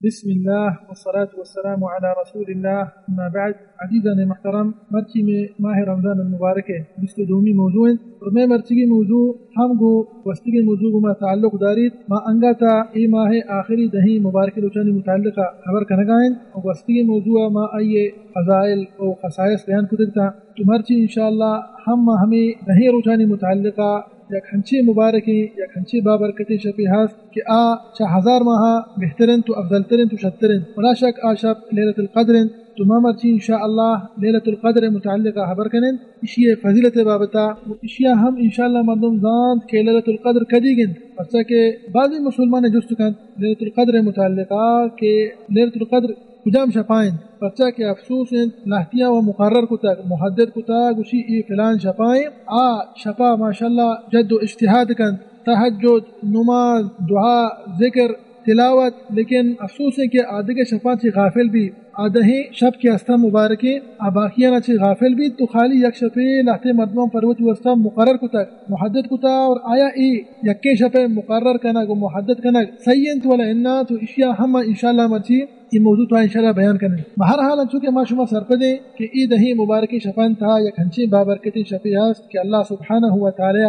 بسم اللہ والصلاة والسلام علی رسول اللہ، اما بعد. عزیزان محترم، مرچی میں ماہ رمضان المبارک ہے، بیست و دومی موضوع ہیں، اور میں مرچی کی موضوع ہم گو گوستگیں موضوع گوں ما تعلق داریت. ما انگا تا اے ماہ آخری دہیں مبارکیں روچانی متعلقہ خبر کنگا ایں، اور گوستگیں موضوع ما آئیے فضائل و خصائص بیان کتگ تا. تو مرچی انشاءاللہ ہم ما ہمیں دہیں روچانی متعلقہ یک ہنچیں مبارکیں، یک ہنچیں بابرکتیں شپے ہست کہ آ چہ ہزار ماہا بہتر انت و افضل تر انت و شتر انت. بلا شک آ شپ لیلۃ القدر انت. تو ما مرچی انشاءاللہ لیلۃ القدر متعلقہ خبر کنیں، اشی فضیلت بابتا، و اشیا ہم انشاءاللہ مردم زانت کہ لیلۃ القدر کدی گنت، پرچا کہ بعضی مسلمان جست کنت لیلۃ القدر متعلقہ کہ لیلۃ القدر کجام شپا انت، پرچا کہ افسوس انت لہتیاں و مقرر کتگ، محدد کتگ، گوشی اے فلان شپا انت، آ شپا ماشاءاللہ جد و اجتہاد کنت، تہجد، نماز، دعا، ذکر، تلاوت، لیکن افسوس انت کہ آ دگہ شپاں چہ غافل بی، آ دہیں شپ کہ ہستاں مبارکیں، آ باقیانا چہ غافل بی، تو خالی یک شپے لہتے مردمان پر وتی واسطہ مقرر کتگ، محدد کتگ، اور آیا اے یکیں شپے مقرر کنگ و محدد کنگ صحیح انت ولا انا، تو اشیا ہم انشاءاللہ مرچی اے موضوع تو انشاءاللہ بیان کنیں. بہرحال، انچو کہ ما شما سرپدیں کہ اے دہیں مبارکیں شپان تہا یک ہنچیں بابرکتیں شپے ہست کہ اللہ سبحانہ و تعالی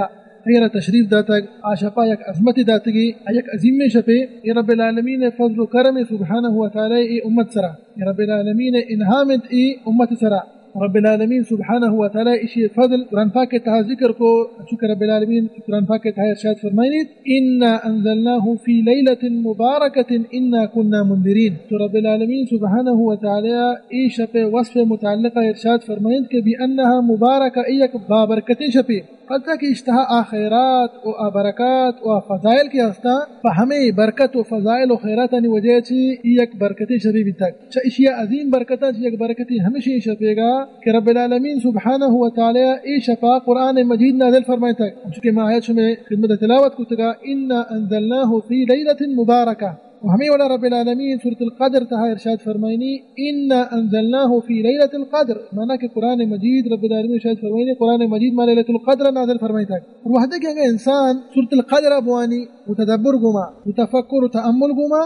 اے را تشریف داتگ، آ شپا یک عظمت داتگی، آ یک عظیمیں شپے. اے رب العالمین فضل و کرم سبحانہ و تعالی اے امت سرا، اے رب العالمین انعام انت اے امت سرا. رب العالمین سبحانہ و تعالی اشی فضل قرآن پاک کے تہا ذکر کو، چونکہ رب العالمین قرآن پاک کے تہا ارشاد فرمائنیت، انا انزلناه في ليلة مباركة انا كنا منذرين. تو رب العالمین سبحانہ و تعالی اے شپ وصف متعلقہ ارشاد فرمائنت کہ بانها مبارکہ، اے یک بابرکتیں شپے، پرچا کہ اشتہا آ خیرات و آ برکات و آ فضائل کہ ہستاں، پہ ہمے برکت و فضائل و خیراتانی وجہ چی اے یک برکتیں شپے بیتگ. چہ اشی عظیم برکتاں چہ یک برکتے ہمشی شپیگا کہ رب العالمین سبحانہ و تعالی اے شپا قرآن مجید نازل فرمائتگ. چونکہ ما آیت شمے خدمت تلاوت کتگا، انا انزلناه في ليلة مباركة. و ہمے وڑا رب العالمین سورۃ القدر تہا ارشاد فرمائنی، انا انزلناه في ليلة القدر، معنی کہ قرآن مجید رب العالمین ارشاد فرمائنی، قرآن مجید ما لیلۃ القدر نازل فرمائتگ. اور وہدے کہ اگر انسان سورۃ القدر بوانی و تدبر گوما و تفکر و تأمل گوما،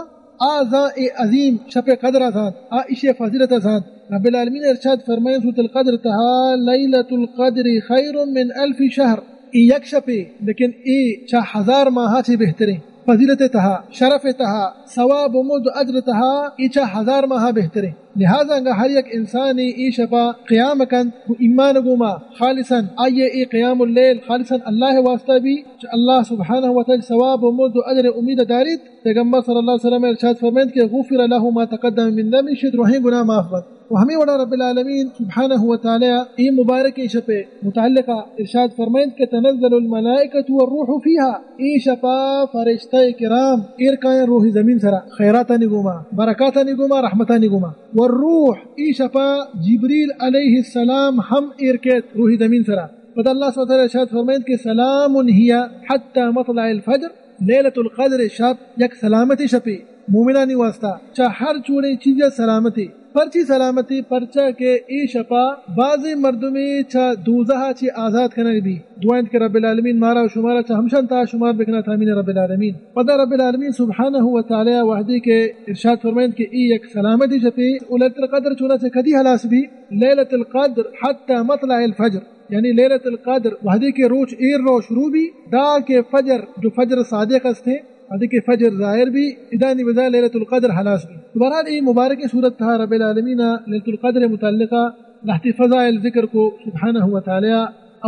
آ زان اے عظیم شپ قدر زانت، آ اشی فضیلت زانت. رب العالمین ارشاد فرمائیں سورۃ القدر تہا، لیلۃ القدر خیر من الف شهر. اے یک شپے، لیکن اے چہ ہزار ماہا چہ بہتریں. فضیلت تہا، شرف تہا، ثواب و مد اجر تہا اے چہ ہزار ماہا بہتریں. لہذا انگا ہر یک انسانی اے شپا قیام کنت و ایمان گوما خالصاً آئیے اے قیام اللیل خالصاً اللہ واسطہ بی، چہ اللہ سبحانہ و تعالی ثواب و مد و اجر امید داریت. پیغمبر صلی اللہ علیہ وسلم ارشاد فرمائنت کہ غفر له ما تقدم من ذنبه، شی دروہیں گناہ معاف بنت. و ہمے وڑا رب العالمین سبحانہ و تعالی اے مبارکیں شپے متعلقہ ارشاد فرمائنت کہ تنزل الملائکۃ والروح فیہا، اے شپا فرشتہ کرام ایر کائیں روح زمین سرا، خیراتانی گوما، برکاتانی گوما، رحمتانی گوما. والروح، اے شپا جبریل علیہ السلام ہم ایر کیت روح زمین سرا. پدا اللہ سبحانہ و تعالی ارشاد فرمائنت کہ سلام هي حتى مطلع الفجر، لیلۃ القدر شپ یک سلامتیں شپے مومنانی واسطہ، چہ ہر چوڑیں چیزے سلامتے. پرچی سلامتے؟ پرچا کہ اے شپا بازیں مردمے چہ دوزہا چہ آزاد کنگ بی. دعا انت کہ رب العالمین مارا و شمارا چہ ہمشان تہا شمار بکنات، آمین رب العالمین. پدا رب العالمین سبحانہ و تعالی وہدے کہ ارشاد فرمائنت کہ اے یک سلامتیں شپے، و لیلۃ القدر چونا چہ کدی ہلاس بی؟ لیلۃ القدر حتی مطلع الفجر، یعنی لیلۃ القدر وہدے کہ روچ ایر رو شروع بی، دا کہ فجر، جو فجر صادق ہستیں، وہدے کہ فجر ظاہر بی، ادانی بزا لیلۃ القدر ہلاس بی. بہرحال، اے مبارکیں سورت تہا رب العالمین لیلۃ القدر متعلقہ لہتے فضائل ذکر کو سبحانہ و تعالی.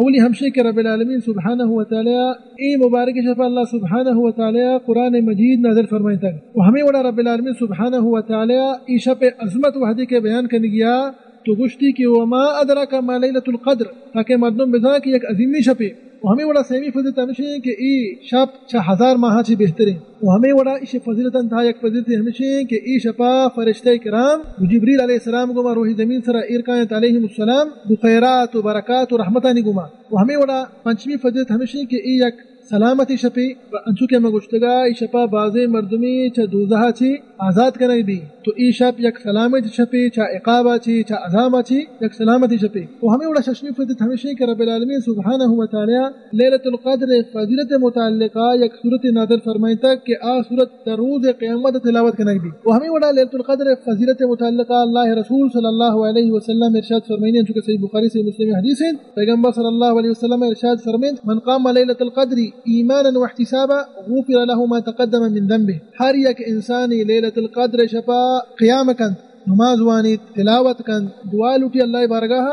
اولی ہمشی کہ رب العالمین سبحانہ و تعالی اے مبارکیں شپا اللہ سبحانہ و تعالی قرآن مجید نازل فرمائتگ. و ہمے وڑا رب العالمین سبحانہ و تعالی اے شپ عظمت وہدے کہ بیان کنگیا، تو گوشتی کہ وما ادراک ما لیلۃ القدر، تاکہ مردم بزان کہ یک عظیمیں شپے. و ہمے وڑا سیمی فضیلت ہمشی کہ اے شپ چہ ہزار ماہا چہ بہتریں. و ہمے وڑا ایشی فضیلتاں تہا یک فضیلت ہمشی کہ اے شپا فرشتہ کرام و جبریل علیہ السلام گوما روح زمین سرا ایر کاینت علیہم السلام، گو خیرات و برکات و رحمتانی گوما. و ہمے وڑا پنچمی فضیلت ہمشی کہ اے یک سلامتی شپے، و انچو کہ ما گوشتگا، اے شپا بازیں مردمے چہ دوزہا چہ آزاد کنگ بی. تو اے شپ یک سلامتی شپے، چا عقابا چی، چا عذابا چی، یک سلامتی شپے۔ و ہمیں وڑا ششمی فضیلت ہمیشیں کہ رب العالمین سبحانہ و تعالی لیلۃ القدر فضیلت متعلقہ یک سورت نازل فرمائتا کہ آ سورت در روز قیامت تلاوت کنگ بی۔ و ہمیں وڑا لیلۃ القدر فضیلت متعلقہ اللہ رسول صلی اللہ علیہ وسلم ارشاد فرمائنی، چونکہ صحیح بخاری، صحیح مسلم حدیث ہیں، پیغمبر صلی اللہ علیہ وسلم ارشاد فرمائنت: من قام لیلۃ القدر ایمانا واحتسابا غفر له ما تقدم من ذنبه۔ ہر یک انسانی لیلۃ القدر شپا قیام کنت، نماز وانیت، تلاوت کنت، دعا لوٹی اللہ بارگاہ،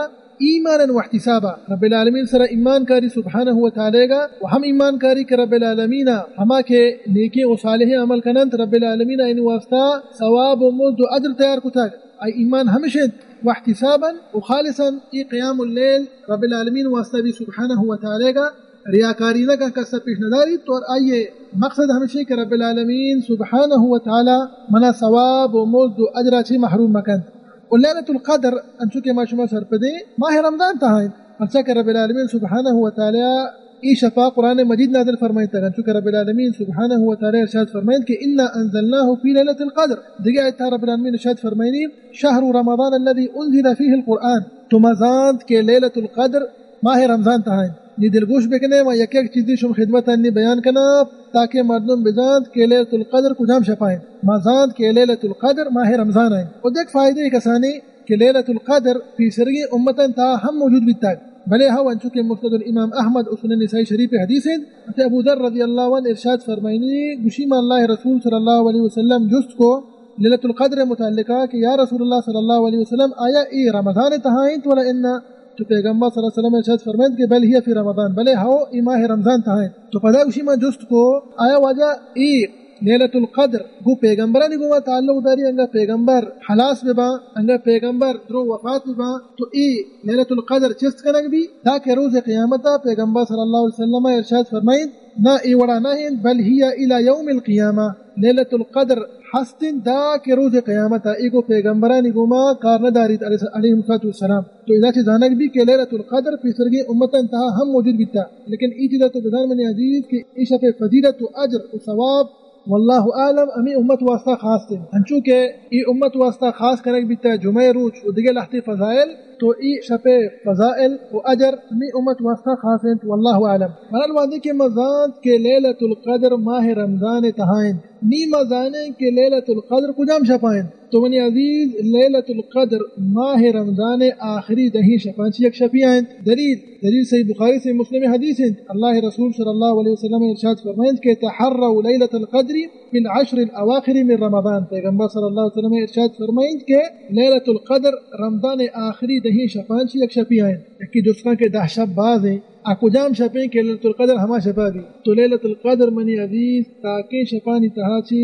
ایمانا واحتسابا، رب العالمین سرا ایمان کاری سبحانہ و تعالی گا، و ہم ایمان کاری کہ رب العالمین ہما کہ نیکیں و صالحیں عمل کننت، رب العالمین ان واسطہ ثواب و مزد و اجر تیار کتگ۔ آئی ایمان ہمش انت، واحتسابا و خالصا، ای قیام اللیل رب العالمین واسطہ بی سبحانہ و تعالی گا، ریاکاری نہ کن، کس پیش نداری، تو اور آئیے مقصد ہمشی کہ رب العالمین سبحانہ و تعالی منا ثواب و مزد و اجرا چی محروم مکن۔ و لیلۃ القدر، انچو کہ ما شما سرپدیں، ماہ رمضان تہا انت، پرچا کہ رب العالمین سبحانہ و تعالی ای شپا قرآن مجید نازل فرمائیتگ، انچو کہ رب العالمین سبحانہ و تعالی ارشاد فرمائیت کہ انا انزلناه فی لیلۃ القدر۔ دیگہ آیت رب العالمین ارشاد فرمائنی: شهر رمضان الذي انزل فيه القرآن۔ تو ما زانت کہ لیلۃ القدر ماہ رمضان تہا انت۔ نی دلگوش بکنے، ما یک یک چیزی شما خدمت انی بیان کنا تاکہ مردم بزانت کہ لیلۃ القدر کجام شپا انت۔ ما زانت کہ لیلۃ القدر ماہ رمضان انت۔ و دیکھ فائدہ کسانی کہ لیلۃ القدر پیسرگی امتن تہا ہم موجود بیتگ۔ بلے ہو انچو کہ مسند الامام احمد و سنن نسائی شریف حدیث انت، حضرت ابو ذر رضی اللہ عنہ ارشاد فرمائنی، گوشی ما اللہ رسول صلی اللہ علیہ وسلم جست کو لیلۃ القدر متعلقہ کہ یا رسول اللہ صلی اللہ علیہ وسلم، آیا ای رمضان تہا انت ولا انا؟ تو پیغمبر صلی اللہ علیہ وسلم ارشاد فرمائنت کہ بل هي في رمضان، بلے ہو ای ماہ رمضان تہا انت۔ تو پدا گوشی ما جست کو، آیا واجہ ای لیلۃ القدر گو پیغمبرانی گوما تعلق داری، انگا پیغمبر ہلاس بباں، انگا پیغمبر درو وفات بباں، تو ای لیلۃ القدر چست کنگ بی؟ تاکہ روز قیامتا پیغمبر صلی اللہ علیہ وسلم ارشاد فرمائنت، نہ، ای وڑا نہ انت، بل هي الى يوم القيامة، لیلۃ القدر ہست انت دا کہ روز قیامتا، ای گو پیغمبرانی گوما کار نہ داریت علیہ، علیہ الصلوۃ والسلام۔ تو ادا چہ زانگ بی کہ لیلۃ القدر پیسرگی امتن تہا ہم موجود بیتا، لیکن ای چیزا تو بزان منی عزیز کہ ای شپ فضیلت و اجر و ثواب واللہ اعلم، ہمیں امت واسطہ خاص ہیں۔ انچو کہ ای امت واسطہ خاص کنگ بیتا جمعہ روچ و دیگہ لہتے فضائل، تو ای شپ فضائل و اجر ہمیں امت واسطہ خاص ہیں، واللہ اعلم۔ بہرحال وہدے کہ ما زانت کہ لیلۃ القدر ماہ رمضان تہا انت، نی ما زانیں کہ لیلۃ القدر کجام شپا انت۔ تو منی عزیز، لیلۃ القدر ماہ رمضان آخری دہیں شپاں چہ یک شپی انت۔ دلیل، دلیل صحیح بخاری، صحیح مسلم حدیث انت۔ اللہ رسول صلی اللہ علیہ وسلم ارشاد فرمائنت کہ تحروا لیلۃ القدر فی العشر الاواخر من رمضان۔ پیغمبر صلی اللہ علیہ وسلم ارشاد فرمائنت کہ لیلۃ القدر رمضان آخری دہیں شپاں چہ یک شپی انت۔ یکی جست کن کہ دہ شپ باز ہیں، آ کجام شپیں کہ لیلۃ القدر ہما شپا بی؟ تو لیلۃ القدر منی عزیز تاکیں شپانی تہا چی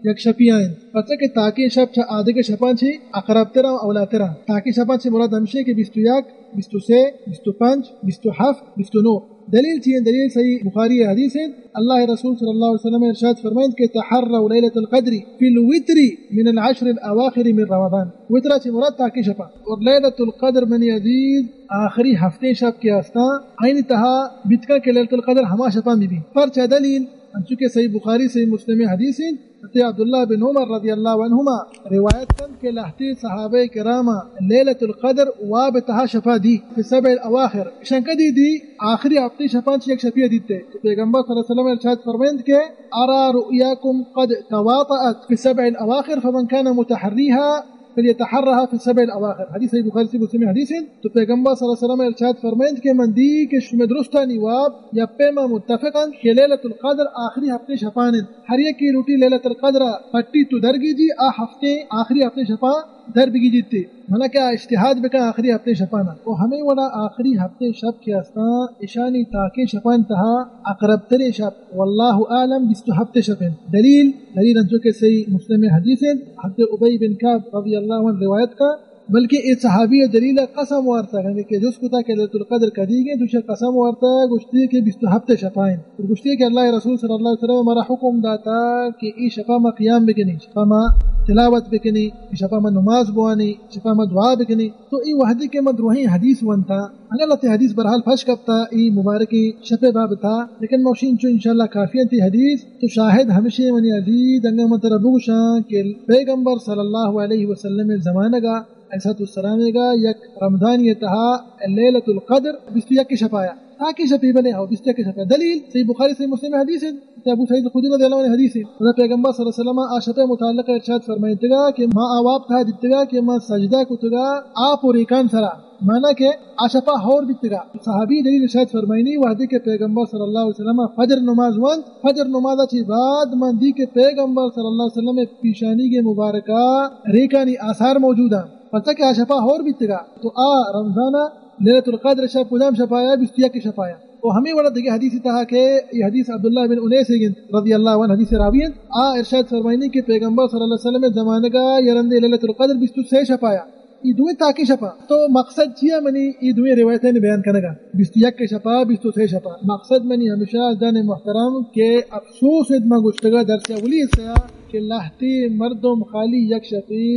یک شپی انت، پرچا کہ تاکیں شپ چہ آدگہ شپاں چی اقرب ترا و اولا ترا۔ تاکیں شپاں چی مراد ہمشی کہ بیست و یک، بیست و سے، بیست و پنچ، بیست و ہفت، بیست و نو۔ دلیل چی ہیں؟ دلیل صحیح بخاری حدیث ہیں، اللہ رسول صلی اللہ علیہ وسلم ارشاد فرمائنت کہ تحروا لیلۃ القدر فی الوتر من العشر الاواخر من رمضان۔ وترا چی مراد تاکیں شپا۔ اور لیلۃ القدر منی عزیز آخری ہفتیں شپ کہ ہستاں، آئینی تہا بیتکا کہ لیلۃ القدر ہما شپاں بی بی۔ پرچا؟ دلیل، انچو کہ صحیح بخاری، صحیح مسلم حدیث انت، حضرت عبداللہ بن عمر رضی اللہ عنہما روایت کنت کہ لہتے صحابہ کراما لیلۃ القدر واب تہا شپا دی، فی السبع الاواخر۔ اشان کدی دی؟ آخری ہفتیں شپاں چہ یک شپی دیتے۔ تو پیغمبر صلی اللہ علیہ وسلم ارشاد فرمائنت کہ ارى رؤياكم قد تواطأت في السبع الاواخر فمن كان متحريها فليتحرها في السبع الاواخر۔ حدیث صحیح بخاری، صحیح مسلم حدیث انت۔ تو پیغمبر صلی اللہ علیہ وسلم ارشاد فرمائنت کہ من دی کہ شمئے درستانی واب یک پیما متفق انت کہ لیلۃ القدر آخری ہفتیں شپاں انت۔ ہر یکے لوٹی لیلۃ القدر پٹی تو درگیجی، آ ہفتیں، آخری ہفتیں شپاں در بگیجیت۔ منا کہ آ اجتہاد بکن آخری ہفتیں شپانا۔ و ہمیں وڑا آخری ہفتیں شپ کہ ہستاں، اشانی تاکیں شپانی تہا اقرب تریں شپ، واللہ اعلم، بیست و ہفت شپ انت۔ دلیل، دلیل انچو کہ صحیح مسلم حدیث انت، حضرت ابی بن کعب رضی اللہ عنہ روایت کا، بلکہ اے صحابی ءَ دلیل ءَ قسم وارتگ، یعنی کہ جست کتا کہ لیلۃ القدر کدیگ انت، تو ایشی ءَ قسم وارتگ، گوشتی کہ بیست و ہپت شپا انت۔ گوشتی کہ اللہ ءِ رسول صلی اللہ علیہ وسلم ءَ مارا حکم داتا کہ اے شپا ما قیام بکنیں، شپا ما تلاوت بکنیں، اے شپا ما نماز بوانیں، شپا ما دعا بکنیں۔ تو اے وہدے کہ ما دروہیں حدیث ونتا، اگاں لہتے حدیث بہرحال پش کپتا اے مبارکیں شپ ءِ بابتا، لیکن ما گوشیں چو انشاءاللہ کافی انت اے حدیث۔ تو شاہد ہمشی منی عزیز، انگا من ترا بگوشاں کہ پیغمبر صلی اللہ علیہ وسلم ءِ زمانگ ءَ، علیہ الصلوۃ والسلام ءَ، یک رمضانی ءِ تہا لیلۃ القدر بیست و یک شپایا، تاکیں شپی، بلے ہو بیست و یک شپایا۔ دلیل صحیح بخاری، صحیح مسلم ءِ حدیث انت، ابو سعید الخدری رضی اللہ عنہ ءِ حدیث انت۔ خدا پیغمبر صلی اللہ علیہ وسلم آ شپ ءِ متعلق ارشاد فرمائینتگا کہ ما آ واب تہا دیتگا کہ ما سجدہ کتگا آپ و ریکان سرا، مانا کہ آ شپا ہور بیتگا۔ صحابی دلیل ارشاد فرمائینی، وہدے کہ پیغمبر صلی اللہ علیہ وسلم فجر نماز وانت، فجر نماز چی بعد من دی کہ پیغمبر صلی اللہ علیہ وسلم پیشانیگ مبارکہ ریکانی آثار موجود انت، پرچا کہ آ شپا ہور بیتگا۔ تو آ رمضان لیلۃ القدر شپ کجام شپایا؟ بیست و یک شپایا۔ و ہمے وڑا دگہ حدیث تہا کہ اے حدیث عبداللہ بن انیس انت رضی اللہ عنہ، حدیث راوی انت، آ ارشاد فرمائینی کہ پیغمبر صلی اللہ علیہ وسلم زمانگا یا رندے لیلۃ القدر بیست و سے شپایا۔ اے دوئیں تاکیں شپا۔ تو مقصد چیا منی اے دوئیں روایتانی بیان کنگا؟ بیست و یک شپا، بیست و سے شپا۔ مقصد منی ہمیشہ جان محترم کہ افسوس انت، ما گوشتگا درس اولی حصہ کہ لہتے مردم خالی یک شپی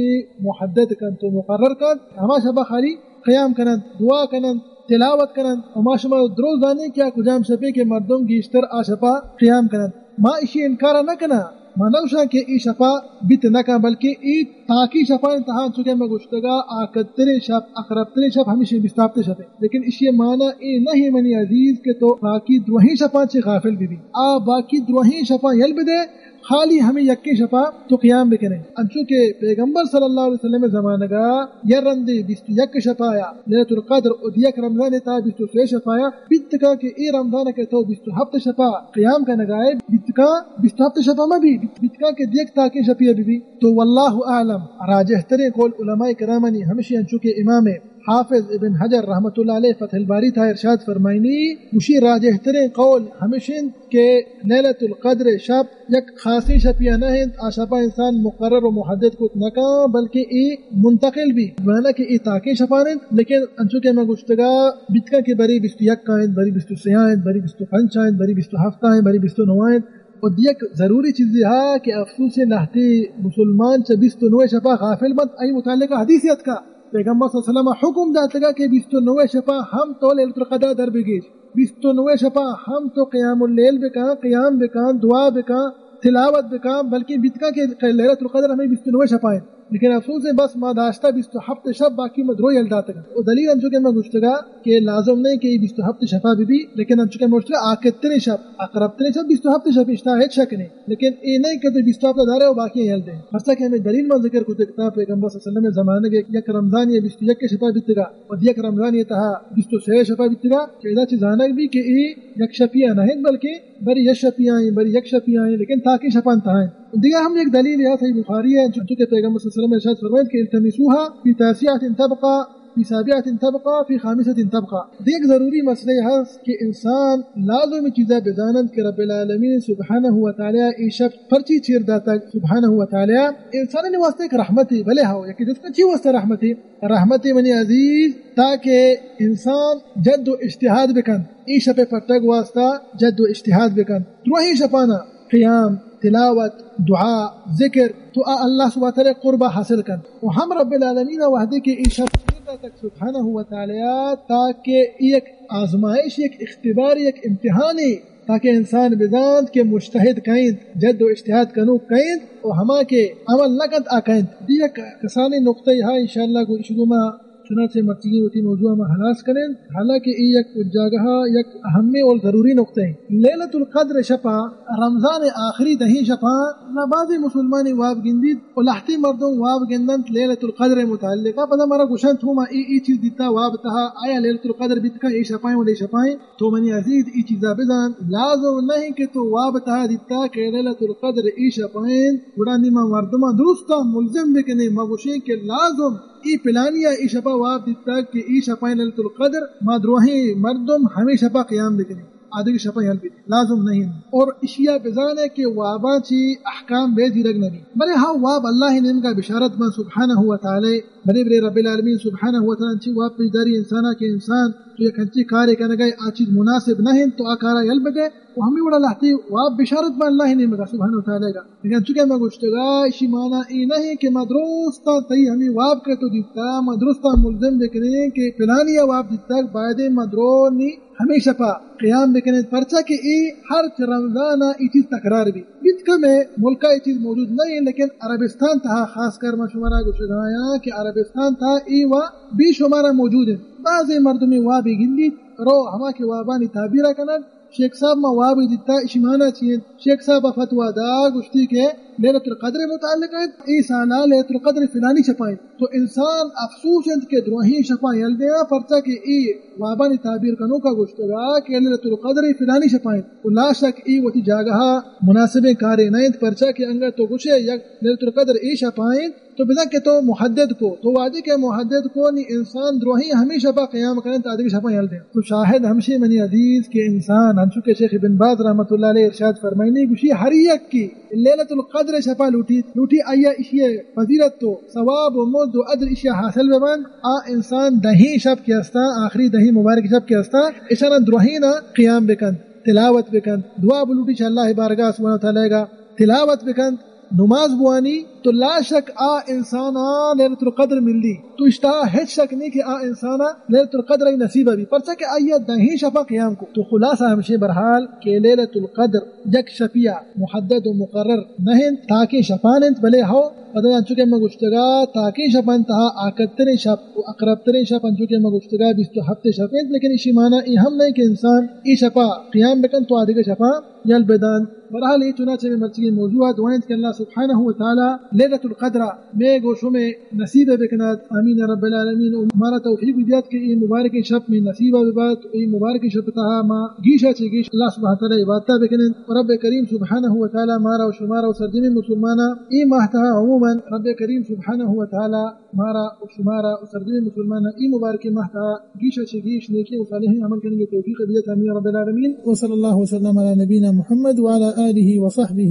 محدد کنت و مقرر کنت، ہما شپا خالی قیام کننت، دعا کننت، تلاوت کننت۔ و ما شما درست زانیں کہ آ کجام شپے کہ مردم گیشتر آ شپا قیام کننت۔ ما اشی انکار نہ کناں، ما نہ گوشاں کہ اے شپا بیت نہ کن، بلکہ اے تاکیں شپانی تہا، چونکہ ما گوشتگا آکدتریں شپ، اقربتریں شپ ہمیشی بیست و ہپت شپ انت۔ لیکن اشی معنی اے نہ انت منی عزیز کہ تو باقی دروہیں شپاں چہ غافل بہ بی۔ آ باقی دروہیں شپاں یل بدے، خالی ہمے یکیں شپا تو قیام بکنے۔ انچو کہ پیغمبر صلی اللہ علیہ وسلم زمانگا یا رندے بیست و یک شپایا لیلۃ القدر و دیک رمضان تا بیست و سے شپایا، بیت کاں کہ اے رمضان کہ تو بیست و ہپت شپا قیام کنگائے، بیت کاں بیست و ہپت شپا مہ بی، بیت کاں کہ دیک تاکیں شپیا بہ بی۔ تو واللہ اعلم، راجح تریں قول علماء کرامانی ہمشی انچو کہ امام حافظ ابن حجر رحمۃ اللہ علیہ فتح الباری تہا ارشاد فرمائنی، گوشی راجح تریں قول ہمش انت کہ لیلۃ القدر شپ یک خاصیں شپیا نہ انت، آ شپا انسان مقرر و محدد کت نہ کن، بلکہ اے منتقل بی، معنی کہ اے تاکیں شپان انت، لیکن انچو کہ ما گوشتگا بیت کن کہ بری بیست و یک انت، بری بیست و سے انت، بری بیست و پنچ انت، بری بیست و ہفت انت، بری بیست و نو انت۔ و دیک ضروری چیزے ہا کہ افسوس لہتے مسلمان چہ بیست و نو شپا غافل بنت، ای متعلقہ حدیث اتکا۔ پیغمبر صلی اللہ علیہ وسلم حکم داتگا کہ بیست و نو شپا ہم تو لیلۃ القدر در بگیج، بیست و نو شپا ہم تو قیام اللیل بکن، قیام بکن، دعا بکن، تلاوت بکن، بلکہ بیت کن کہ لیلۃ القدر ہمیں بیست و نو شپا انت۔ لیکن افسوس ہے، بس ما داشتہ بیست و ہفت شپ، باقی ما درو یل داتگا۔ و دلیل انچو کہ ما گوشتگا کہ لازم نہیں کہ یہ بیست و ہفت شپا بی بی، لیکن انچو کہ ما گوشتگا آکدترین شپ، اقربترین شپ بیست و ہفت شپ، اشتا ہیچ شک نہیں۔ لیکن اے نہ کہ تو بیست و ہفت دارے و باقی یل دے۔ پرچا کہ ہمیں دلیل ما ذکر کتگ تا پیغمبر صلی اللہ علیہ وسلم زمانگ یک رمضان یا بیست و یک شپا بیتگا و یک رمضان یہ تہا بیست و سے شپا بیتگا، کہ ادا چی زانگ بی کہ اے یک شپیا نہ انت، بلکہ بری یک شپیا ہیں، بری یک شپیا ہیں، لیکن تاکیں شپان تہا ہیں۔ دیگہ ہم یک دلیل یا صحیح بخاری ہے، چونکہ پیغمبر صلی اللہ علیہ وسلم ارشاد فرمائے کہ التمسوها في تاسعة تبقى، في سابعة تبقى، في خامسة تبقى۔ دیکھ ضروری مسئلہ ہے کہ انسان لازمی چیزا بزانند کہ رب العالمین سبحانہ و تعالی ای شپ پرچی چیر داتا سبحانہ و تعالی انسانانی واسطہ ایک رحمت ہے، بلے ہاو، یکی جس کا چی واسطہ رحمت ہے؟ رحمت منی عزیز، تاکہ انسان جد و اجتہاد بکن، ای شپ پٹگ واسطہ جد و اجتہاد بکن، دروہی شپانا قیام، تلاوت، دعا، ذکر، تو آ اللہ سبحانہ وتعالی قربہ حاصل کن۔ و ہم رب العالمین وحدے کہ ای شپ داتگ سبحانہ وتعالی، تاکہ ای یک آزمائش، یک اختبار، یک امتحانے، تاکہ انسان بزانت کہ مجتہد کئے انت، جد و اجتہاد کنوک کئے انت، و ہما کہ عمل نہ کنت آ کئے انت۔ دی یک کسانیں نقطہ ہا انشاءاللہ گوں ایشی گوما چنانچہ مرچیگیں وتی موضوع ما ہلاس کنیں، حالانکہ اے یک جاگہ یک اہمیں اور ضروری نقطہ ہے۔ لیلۃ القدر شپا، رمضان آخری دہیں شپا، نہ بعضی مسلمانی واب گندیت و لہتی مردم واب گندنت لیلۃ القدر متعلقہ، پدا مارا گوشنت ہما اے، اے چیز دیتا واب تہا، آیا لیلۃ القدر بیت کن اے شپائیں و اے شپائیں؟ تو منی عزیز، ای چیزا بزان، لازم نہیں کہ تو واب تہا دیتا کہ لیلۃ القدر ای شپائیں، گڑا نی ما مردماں درستا ملزم بکنے، ما گوشیں کہ لازم ای پلانیا ای شپا واب دیتا کہ ای شپائیں لیلۃ القدر، ما دروہیں مردم ہمیں شپا قیام بکنے۔ آدگہ شپاں یل بدے، لازم نہ انت۔ اور اشیا بزانے کہ واباں چی احکام بے زیرگ نہ بی۔ بلے ہاں، واب اللہ نیمگا بشارت بنت سبحانہ و تعالی۔ بلے بلے رب العالمین سبحانہ و تعالی انچی واب پیش داری انسانا کہ انسان تو یک انچی کارے کنگا ئے، آ چیز مناسب نہ انت، تو آ کارا یل بدے۔ و ہمے وڑا لہتے واب بشارت بنت اللہ نیمگا سبحانہ و تعالی گا۔ لیکن چونکہ ما گوشتگا، اشی معنی اے نہ انت کہ ما درستاں تئی ہمے واب کہ تو دیتا، ما درستاں ملزم بکنیں کہ پلانی ء واب دیتگ، بایدیں ما درونی ہمے شپا قیام بکنیں، پرچا کہ اے ہر چہ رمضان ء اے چیز تکرار بی۔ بیت کمے ملکا اے چیز موجود نہ انت، لیکن عربستان تہا خاص کر ما شمارا گوشگایاں کہ عربستان تہا اے واب بے شمارا موجود انت۔ بعضے مردمے وابے گندیت، رو ہما کہ وابانی تعبیرا کنگ، شیخ صاحب ما وابے دیتا، اشی معنی چی انت؟ شیخ صاحب ء فتویٰ دا، گوشتی کہ لیلۃ القدر متعلق انت، اے سالا لیلۃ القدر فلانی شپا انت۔ تو انسان افسوس انت کہ دروہیں شپاں یل دیاں، پرچا کہ اے وابانی تعبیر کنوکا گوشتگا کہ لیلۃ القدر فلانی شپا انت۔ و لا شک اے وتی جاگہا مناسبیں کارے نہ انت، پرچا کہ انگا تو گوشے یک لیلۃ القدر اے شپا انت، تو بزاں کہ تو محدد کو، تو وہدے کہ محدد کو، نی انسان دروہیں ہمے شپا قیام کنت، آدگہ شپاں یل دینت۔ تو شاہد ہمشی منی عزیز کہ انسان، ہنچو کہ شیخ ابن باز رحمت اللہ علیہ ارشاد فرمائنی، گوشی ہر یکے لیلۃ القدر شپا لوٹیت، لوٹی آیا اشی فضیلت تو ثواب و مزد و اجر اشیا حاصل ببنت، آ انسان دہیں شپ کہ ہستاں، آخری دہیں مبارک شپ کہ ہستاں، اشانا دروہینا قیام بکنت، تلاوت بکنت، دعا بلوٹی چہ اللہ بارگاہ سبحانہ و تعالی گا، تلاوت بکنت، نماز بوانی، تو لا شک آ انسانا لیلۃ القدر ملی۔ تو اشتا ہچ شک نہیں کہ آ انسانا لیلۃ القدر ای نصیب بی، پرچا کہ آیا دہیں شپا قیام کو۔ تو خلاصہ ہمشی بہرحال کہ لیلۃ القدر یک شپیا محدد و مقرر نہ انت، تاکیں شپان انت، بلے ہو پدا انچو کہ ما گوشتگا تاکیں شپان تہا آکدتریں شپ و اقربتریں شپ انچو کہ ما گوشتگا بیست و ہفت شپ انت، لیکن اشی معنی ای ہم نہیں کہ انسان ای شپا قیام بکن تو آدگہ شپا یل بدان۔ بہرحال، اے چنانچہ مئے مرچیگیں موضوع ء دعا انت کہ اللہ سبحانہ و تعالی لیلۃ القدر ء مئے گوں شمئے نصیب ء بکنات۔ آمین رب العالمین۔ و مارا توفیق بدیات کہ اے مبارکیں شپ مئے نصیب ء ببات۔ اے مبارکیں شپ تہا ما گیش ء چہ گیش اللہ سبحانہ و تعالی عبادت ء بکنیں۔ و رب کریم سبحانہ و تعالی مارا و شمارا و سرجمیں مسلماناں اے ماہ تہا عموماً رب کریم سبحانہ و تعالی مارا و شمارا و سرجمیں مسلماناں اے مبارکیں ماہ تہا گیش ء چہ گیش نیکیں و صالحیں عمل کنگ ء توفیق بدیات۔ آمین رب العالمین۔ وصلی اللہ وسلم علی نبینا محمد وعلی آلہ وصحبہ۔